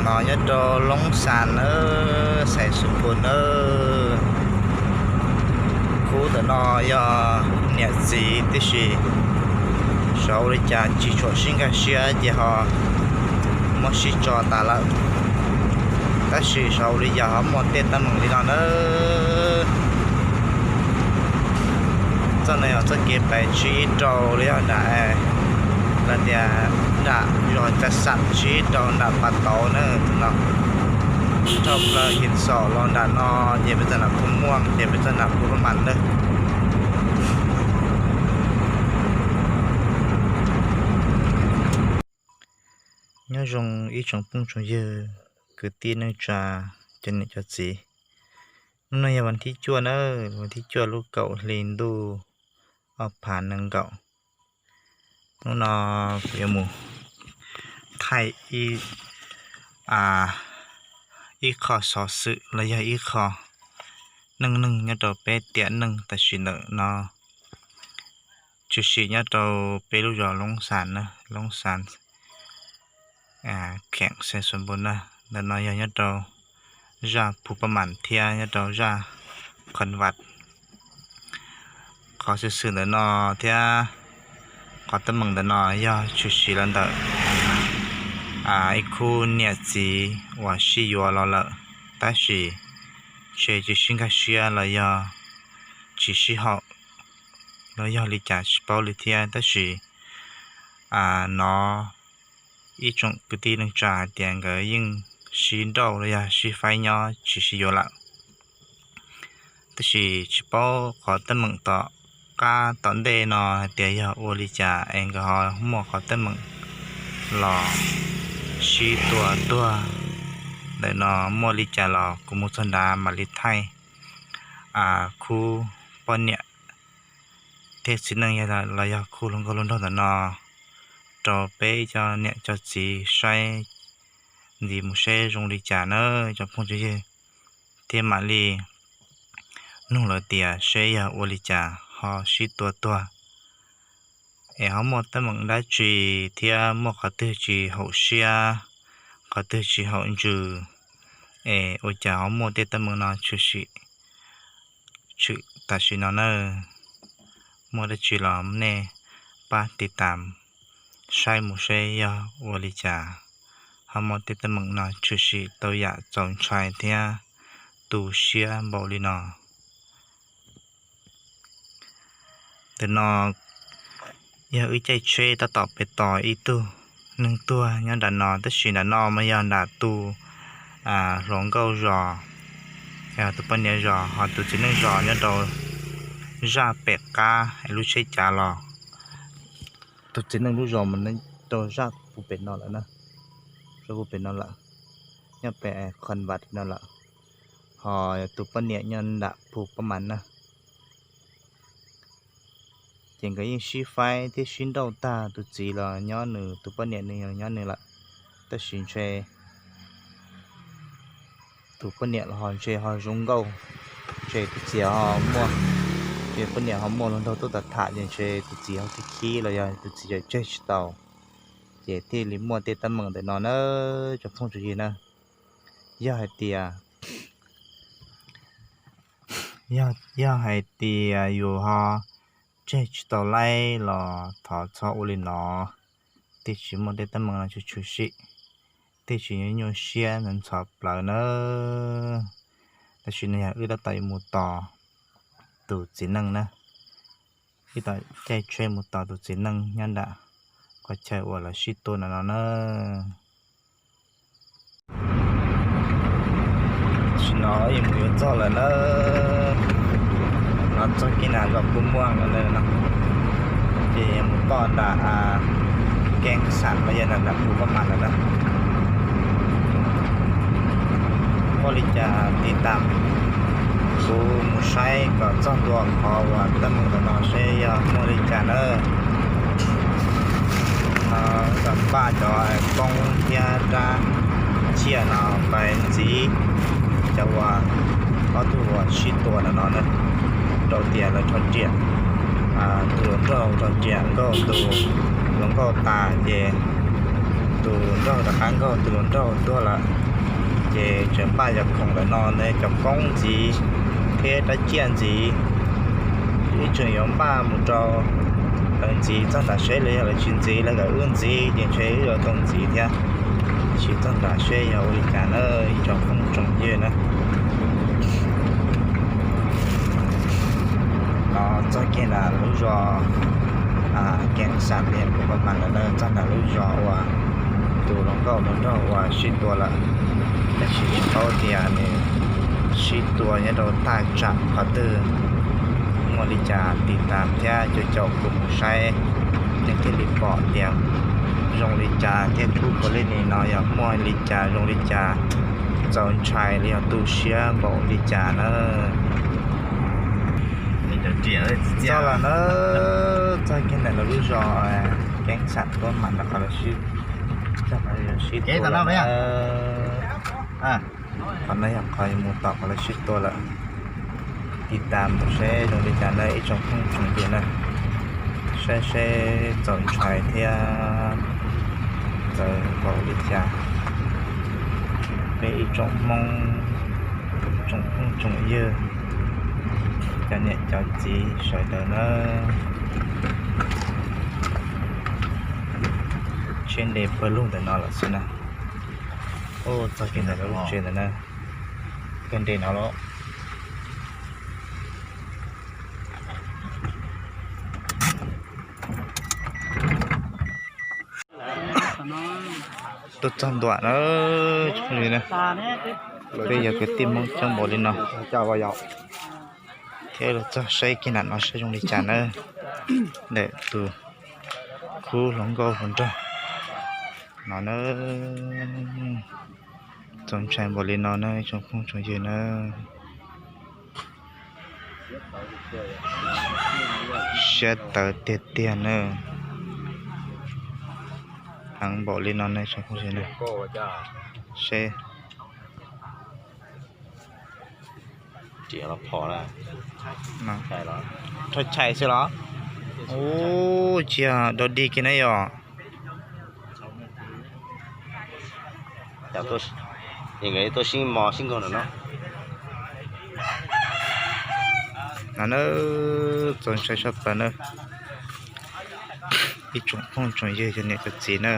No nyob rau Loob Xas nawb, xais Xus Npus nawb. Khub ntawm no yog niam txiv tib si, xyov ua li cas tsis tshua sib nkag siab ces ho muab sib tso tas lawm. Tab sis xyov ua li cas ho muaj tej teeb meem li no nawb. Txoj no yog txoj kev pem tsib rau los yog nram, los tias nram zos Caj Xam tsib rau nram Pas Tauv na no. Dhau plaws His Xaum los nram no ces peb txog nram Phu Muaj ces peb txog nram Phu Pab Mas na. Nyob zoo ib tsoom phooj tsoom ywg, kwv tij neej tsa, cov niam cov txiv. Hnub no yog vas thib cuaj na, vas thib cuaj lub kaum hli ntuj ob phav nees nkaum. Hnub no kuv yuav mus thaij ib, ib qho xov xwm los yog ib qho neej neeg nyob rau peb tiam neej tam sim ntawm no, tshwm sim nyob rau peb lub zos Loob Xas na, Loob Xas, kheem Xeev Xwm Npus na. Ntawm no yog nyob rau zaj Phu Pab Mas thiab nyob rau zaj Khon Vaj. Qhov xwm txheej ntawm no thiab qhov teeb meem ntawm no yog tshwm sim los ntawm ib khub niam txiv uas sib yuav los lawm, tab sis ntshe tsis sib nkag siab los yog tsis sib haum los yog li cas tsis paub li thiab, tab sis hnov ib tsoom kwv tij neej tsa hais tias nkawd yeej sib nrauj los yog sib faib nyob tsis sib yuav lawm. Tab sis tsis paub qhov teeb meem tom qab tom ntej no hais tias yog ua li cas es nkawd ho muaj qhov teeb meem los sib tua tuag ntawm no. Muaj li cas los kuv mus txog nrad mam li thaij khub poj niam thiab txiv neej los yog khub hluas nkauj hluas nraug ntawm no rau peb cov niam cov txiv saib ntxiv mus seb zoo li cas na cov phooj cov ywg, thiab mam li nug lawv tias seb yog ua li cas ho sib tua tuag, es ho muaj teeb meem dab tsi thiab muaj qhov twg tsis haum siab, qhov twg tsis haum ntsws, es ua cas ho muaj tej teeb meem no tshwm sim tshwm tam sim no na. Muaj dab tsi los nej pab tiv tam saib mus seb yog ua li cas ho muaj tej teeb meem no tshwm sim tau yam txaus ntshai thiab tu siab npaum li no. Ntawm no yog wb caij tsheb tab tom pem tos ib tug neeg tuag nyob nram no, tab sis nram no mas yog nram tus hluas nkauj zos, tus poj niam zos, ho tus txiv neej zos nyob rau zaj pem qab es lub tsheb cav los. Tus txiv neej lub zos mas nyob rau zaj puag pem no lawm na, zaj puag pem no lawm, nyob pem Khon Vaj no lawm, ho tus poj niam nyob nram puag Pab Mas na. Ces nkawd yeej sib faib thiab sib nrauj tag, tus txiv los nyob nws, tus poj niam nws los nyob nws lawm, tab sis ntshe tus poj niam los ho ntshe ho zoo nkauj, ntshe tus txiv ho muaj, ces poj niam ho muaj hluas nraug tuaj tham tham ces ntshe tus txiv ho khib khib los yog tus txiv tsawg tseg tsis tau, ces thiaj li muaj tej teeb meem ntawm no na, cov phooj cov ywg na. Yog hais tias, yog hais tias yus ho tseg tsis tau laib los thov txhob ua li no, thiaj tsis muaj tej teeb meem no tshwm sim, thiaj tsis nyuaj siab ntxhov plawv na. Tam sim no yog wb tab tom yuav mus tos tus txiv neej na, wb tab tom caij tsheb mus tos tus txiv neej nyob nram qhov chaw uas lawv sib tua no no na. Tam sim no wb yuav mus yuav txog lawm na, no txog kiag nram zos Phu Muaj lawm no, ces yuav mus txog nram Keeb Xam los yog nram Phu Pab Mas lawm na. Muaj li cas tiv tam kuv mus saib kom txog ntua qhov uas teeb meem ntawm no seb yog muaj li cas na. Kom npaj cov koob thiab rab ciaj no pais ntxiv cov uas ob tug uas sib tua ntawm no na, rau tias lawv rho riam, tus hluas nraug rho riam nkauj tus hluas nkauj tas ces Tus nraug rov qab nkaug tus hluas nraug tuag lawm, ces tseem npaj yog khoom ntawm no ne, cov koob ntxiv thiab rab ciaj ntxiv. Ib tseem yuav npaj mus rau lawv ntxiv txog nram seb lawv yog lawv tsis ntxiv, lawv kom wb ntxiv ces ntshe wb yuav tau ntxiv thiab. Tab sis txog nram seb yog ua li cas na, ib tsoom phooj tsoom ywg na. No txog kiag nram lub zos Keeb Xam, kuv pab mas lawm na, txog nram lub zos uas tus hluas nkauj hluas nraug uas sib tua lawm, tab sis tsis paub tias nws sib tua nyob rau thaj tsam qhov twg, muaj li cas tiv tam thiab caum caum kuv mus saib, nej thiaj li pom tias zoo li cas thiab tub puav leej li no yog muaj li cas zoo li cas, txaus ntshai li yog tu siab npaum li cas na. Txog lawm na, txog kiag ntawm lawv lub zos Keeb Xam tuaj mam rau qhov lawv sib, sib tua lawm. Qhov no yog qhov mus tom qhov lawv sib tua lawm. Tiv tam mus seb zoo li cas na ib tsoom phooj tsoom ywg na, saib seb txaus ntshai thiab txawv npaum li cas. Peb ib tsoom Hmoob, tsoom phooj tsoom ywg, cov niam cov txiv sawv daws na, tsheb nres pawg lug ntawm no lawm xwb na. Ua txog kiag ntawm lub tsev ntawm na, pawg nres no los. Tuaj txog ntua na, peb yog kwv tij Hmoob coob npaum li no thiab los txog saib kiag nram no saib zoo li cas na. Ntawm tus khub hluas nkauj hluas nraug no na, txaus ntshai npaum li no na tsoom phooj tsoom ywg na. Siab tawv tiag tiag na. Heev npaum li no ne tsoom phooj ywg na. Seb, rho chais xwb los? Ub, tsis yog dog dig kiag na yom. Nkawd tuaj sib mos sib nkaug ntawm no. No na, txaus ntshai tshaj plaws na. Ib tsoom phooj tsoom ywg cov niam cov txiv na.